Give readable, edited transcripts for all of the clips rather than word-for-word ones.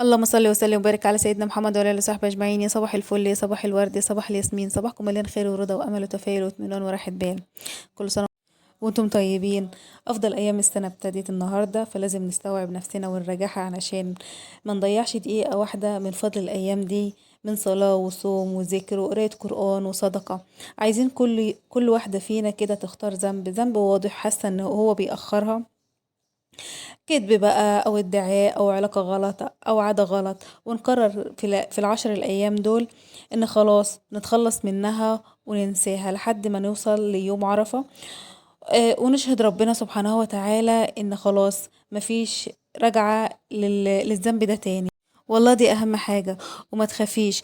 اللهم صل وسلم وبارك على سيدنا محمد وعلى اله وصحبه اجمعين. يا صباح الفل، يا صباح الورد، يا صباح الياسمين. صباحكم مليان خير ورضا وامل وتفاؤل واطمئنان وراحة بال. كل سنة وانتم طيبين. افضل ايام السنة ابتدت النهارده، فلازم نستوعب نفسنا ونراجعها علشان ما نضيعش دقيقة واحدة من فضل الايام دي، من صلاة وصوم وذكر وقرايه قران وصدقه. عايزين كل واحدة فينا كده تختار ذنب واضح حاسه ان هو بيأخرها، كذب بقى او ادعاء او علاقة غلط او عادة غلط، ونقرر في العشر الايام دول ان خلاص نتخلص منها وننساها لحد ما نوصل ليوم عرفة، ونشهد ربنا سبحانه وتعالى ان خلاص مفيش رجعة للذنب ده تاني. والله دي اهم حاجة. وما تخافيش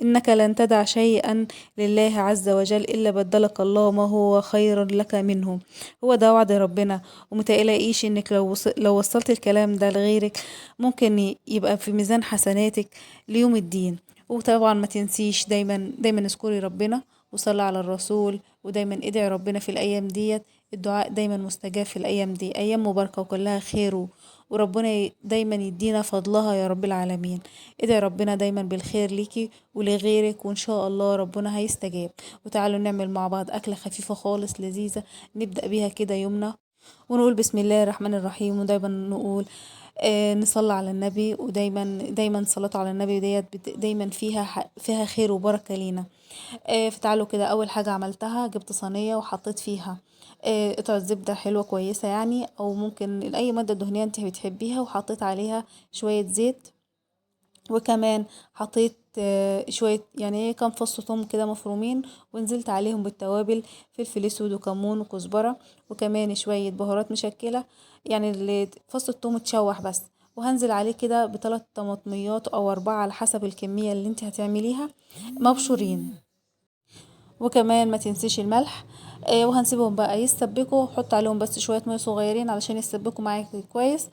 انك لن تدع شيئا لله عز وجل الا بدلك الله ما هو خير لك منه. هو ده وعد ربنا. ومتقلقيش انك لو وصلت الكلام ده لغيرك ممكن يبقى في ميزان حسناتك ليوم الدين. وطبعا ما تنسيش دايما دايما اذكري ربنا وصلي على الرسول، ودايما ادعي ربنا في الايام ديت. الدعاء دايما مستجاب في الايام دي، ايام مباركة وكلها خير، وربنا دايما يدينا فضلها يا رب العالمين. ادعي ربنا دايما بالخير ليكي ولغيرك، وان شاء الله ربنا هيستجاب. وتعالوا نعمل مع بعض اكله خفيفة خالص لذيذة نبدا بيها كده يومنا، ونقول بسم الله الرحمن الرحيم، ودايما نقول نصلي على النبي. ودايما دايما صلاة على النبي ديت دايما فيها خير وبركة لينا. فتعالوا كده. اول حاجة عملتها جبت صينية وحطيت فيها قطعه زبدة حلوة كويسة يعني، او ممكن اي مادة دهنية انت بتحبيها، وحطيت عليها شوية زيت، وكمان حطيت شوية يعني كام فص ثوم كده مفرومين، ونزلت عليهم بالتوابل فلفل اسود وكمون وكزبره، وكمان شوية بهارات مشكلة، يعني اللي فص الثوم اتشوح بس. وهنزل عليه كده ب3 طماطميات او 4 على حسب الكمية اللي انت هتعمليها مبشورين، وكمان ما تنسيش الملح. وهنسيبهم بقى يتسبكوا. حط عليهم بس شوية مية صغيرين علشان يتسبكوا معاكي كويس.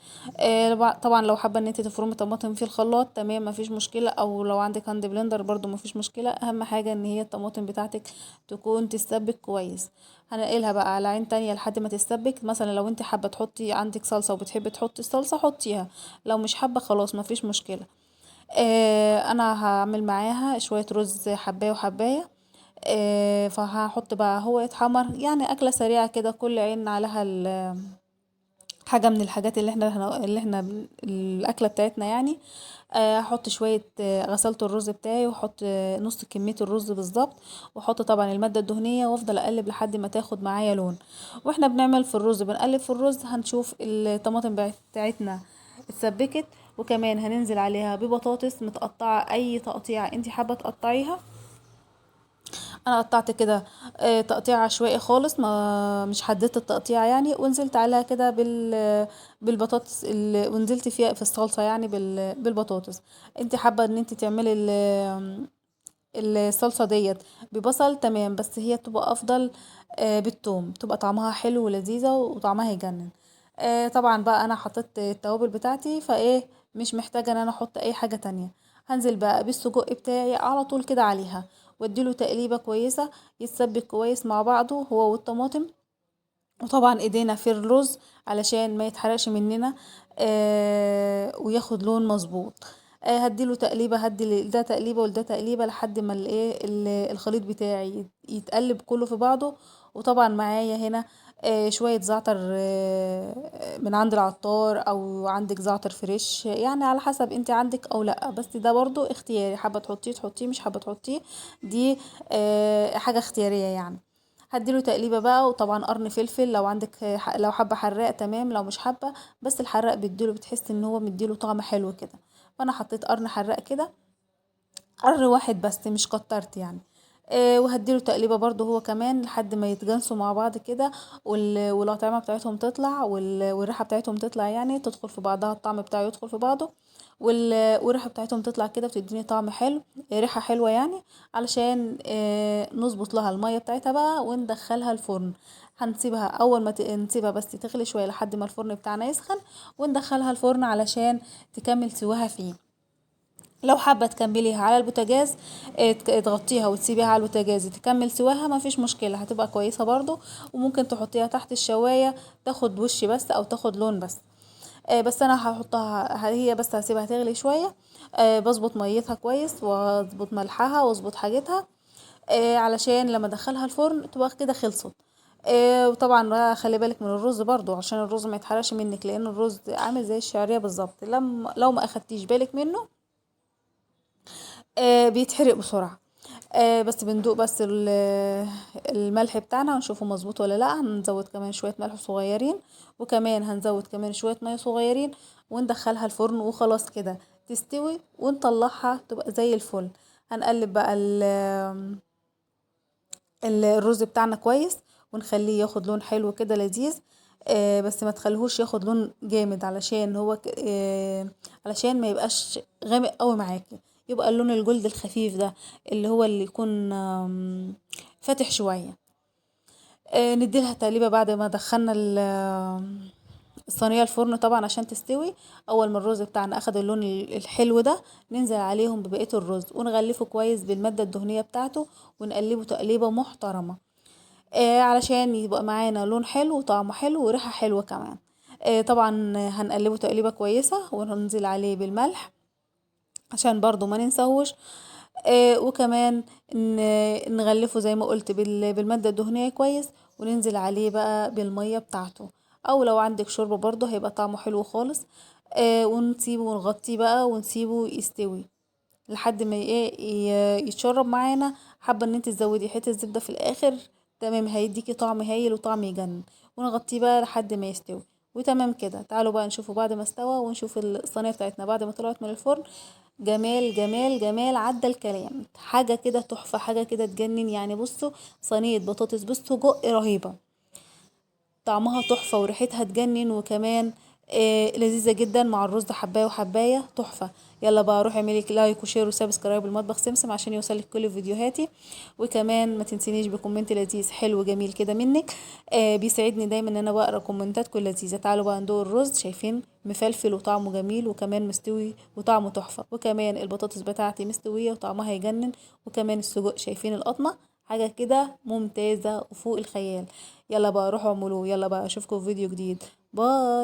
طبعا لو حابة ان انت تفرمي طماطم في الخلاط تمام مفيش مشكلة، او لو عندك hand blender برضو مفيش مشكلة. اهم حاجة ان هي الطماطم بتاعتك تكون تتسبك كويس. هنقلها بقى على عين تانية لحد ما تتسبك. مثلا لو انت حابة تحطي عندك صلصه وبتحبي تحطي الصلصه حطيها، لو مش حابة خلاص مفيش مشكلة. انا هعمل معاها شوية رز حبايه وحبايه، فهحط بقى هو يتحمر، يعني اكله سريعة كده كل عين عليها حاجة من الحاجات اللي احنا الاكلة بتاعتنا يعني. هحط شوية، غسلت الرز بتاعي واحط نص كمية الرز بالظبط، واحط طبعا المادة الدهنية، وافضل اقلب لحد ما تاخد معايا لون. واحنا بنعمل في الرز بنقلب في الرز هنشوف الطماطم بتاعتنا اتسبكت، وكمان هننزل عليها ببطاطس متقطعه اي تقطيعه انت حابة تقطعيها. انا قطعت كده تقطيع عشوائي خالص، ما مش حددت التقطيع يعني، ونزلت عليها كده بالبطاطس ونزلت فيها في الصلصه يعني بالبطاطس. انت حابة ان انت تعملي الصلصه ديت ببصل تمام، بس هي بتبقى افضل بالثوم، تبقى طعمها حلو ولذيذه وطعمها يجنن. طبعا بقى انا حطيت التوابل بتاعتي، فايه مش محتاجه ان انا احط اي حاجة تانية. هنزل بقى بالسجق بتاعي على طول كده عليها، واديله تقليبه كويسة يتسبك كويس مع بعضه هو والطماطم. وطبعا ايدينا في الرز علشان ما يتحرقش مننا، وياخد لون مظبوط. هديله تقليبه، هدي ده تقليبه وده تقليبه لحد ما الخليط بتاعي يتقلب كله في بعضه. وطبعا معايا هنا شوية زعتر من عند العطار، او عندك زعتر fresh يعني على حسب انت عندك او لا، بس ده برضو اختياري، حابة تحطيه تحطيه، مش حابة تحطيه دي حاجة اختيارية يعني. هديله تقليبه بقى. وطبعا قرن فلفل لو عندك، لو حابة حراق تمام، لو مش حابة بس الحراق بيديله، بتحس ان هو مديله طعم حلو كده. فانا حطيت قرن حراق كده، قرن واحد بس مش كترت يعني. وهديله تقليبه برضو هو كمان لحد ما يتجانسوا مع بعض كده، والاطعمة بتاعتهم تطلع، والريحه بتاعتهم تطلع يعني تدخل في بعضها، الطعم بتاعه يدخل في بعضه، والريحه بتاعتهم تطلع كده، بتديني طعم حلو، ريحه حلوة يعني. علشان نظبط لها المية بتاعتها بقى وندخلها الفرن. هنسيبها اول ما نسيبها بس تغلي شوية لحد ما الفرن بتاعنا يسخن، وندخلها الفرن علشان تكمل سواها فيه. لو حابة تكمليها على البوتاجاز تغطيها وتسيبيها على البوتاجاز تكمل سواها مفيش مشكلة، هتبقى كويسة برضو. وممكن تحطيها تحت الشوايه تاخد وش بس او تاخد لون بس. بس انا هحطها هي بس هسيبها تغلي شوية. بظبط ميتها كويس واظبط ملحها واظبط حاجتها، علشان لما ادخلها الفرن تبقى كده خلصت. وطبعا خلي بالك من الرز برضو عشان الرز ما يتحرقش منك، لان الرز عامل زي الشعرية بالظبط، لو ما اخدتيش بالك منه بيتحرق بسرعة. بس بندوق بس الملح بتاعنا ونشوفه مظبوط ولا لا. هنزود كمان شوية ملح صغيرين، وكمان هنزود كمان شوية مية صغيرين، وندخلها الفرن وخلاص كده تستوي ونطلعها تبقى زي الفل. هنقلب بقى الرز بتاعنا كويس ونخليه ياخد لون حلو كده لذيذ، بس ما تخليهوش ياخد لون جامد علشان هو علشان ما يبقاش غامق قوي معاكي، يبقى اللون الجلد الخفيف ده اللي هو اللي يكون فاتح شوية. نديلها تقليبه بعد ما دخلنا الصينية الفرن طبعا عشان تستوي. اول ما الرز بتاعنا اخد اللون الحلو ده ننزل عليهم ببقية الرز ونغلفه كويس بالماده الدهنية بتاعته ونقلبه تقليبه محترمه، علشان يبقى معانا لون حلو وطعمه حلو وريحه حلوة كمان. طبعا هنقلبه تقليبه كويسة وننزل عليه بالملح عشان برضو ما ننساهوش، وكمان نغلفه زي ما قلت بالماده الدهنية كويس، وننزل عليه بقى بالمية بتاعته، او لو عندك شوربة برضو هيبقى طعمه حلو خالص. ونسيبه ونغطيه بقى ونسيبه يستوي لحد ما يتشرب معانا. حابة ان انت تزودي حتة زبدة في الاخر، تمام، هيديكي طعم هايل وطعم يجنن. ونغطيه بقى لحد ما يستوي وتمام كده. تعالوا بقى نشوفه بعد ما استوى ونشوف الصينية بتاعتنا بعد ما طلعت من الفرن. جمال جمال جمال، عدى الكلام، حاجة كده تحفة، حاجة كده تجنن. بصوا صينية بطاطس بالسجق رهيبة، طعمها تحفة وريحتها تجنن، وكمان لذيذة جدا مع الرز حبايه وحبايه تحفة. يلا بقى روحي اعملي like و share و subscribe لمطبخ سمسم عشان يوصلك كل فيديوهاتي، وكمان ما تنسينيش ب comment لذيذ حلو جميل كده منك، بيسعدني دايما ان انا بقرا كومنتاتكم اللذيذة. تعالوا بقى ندوق الرز، شايفين مفلفل وطعمه جميل وكمان مستوي وطعمه تحفة، وكمان البطاطس بتاعتي مستوية وطعمها يجنن، وكمان السجق شايفين القطمه، حاجة كده ممتازة وفوق الخيال. يلا بقى روحوا اعملوه. يلا بقى اشوفكم في فيديو جديد. باي.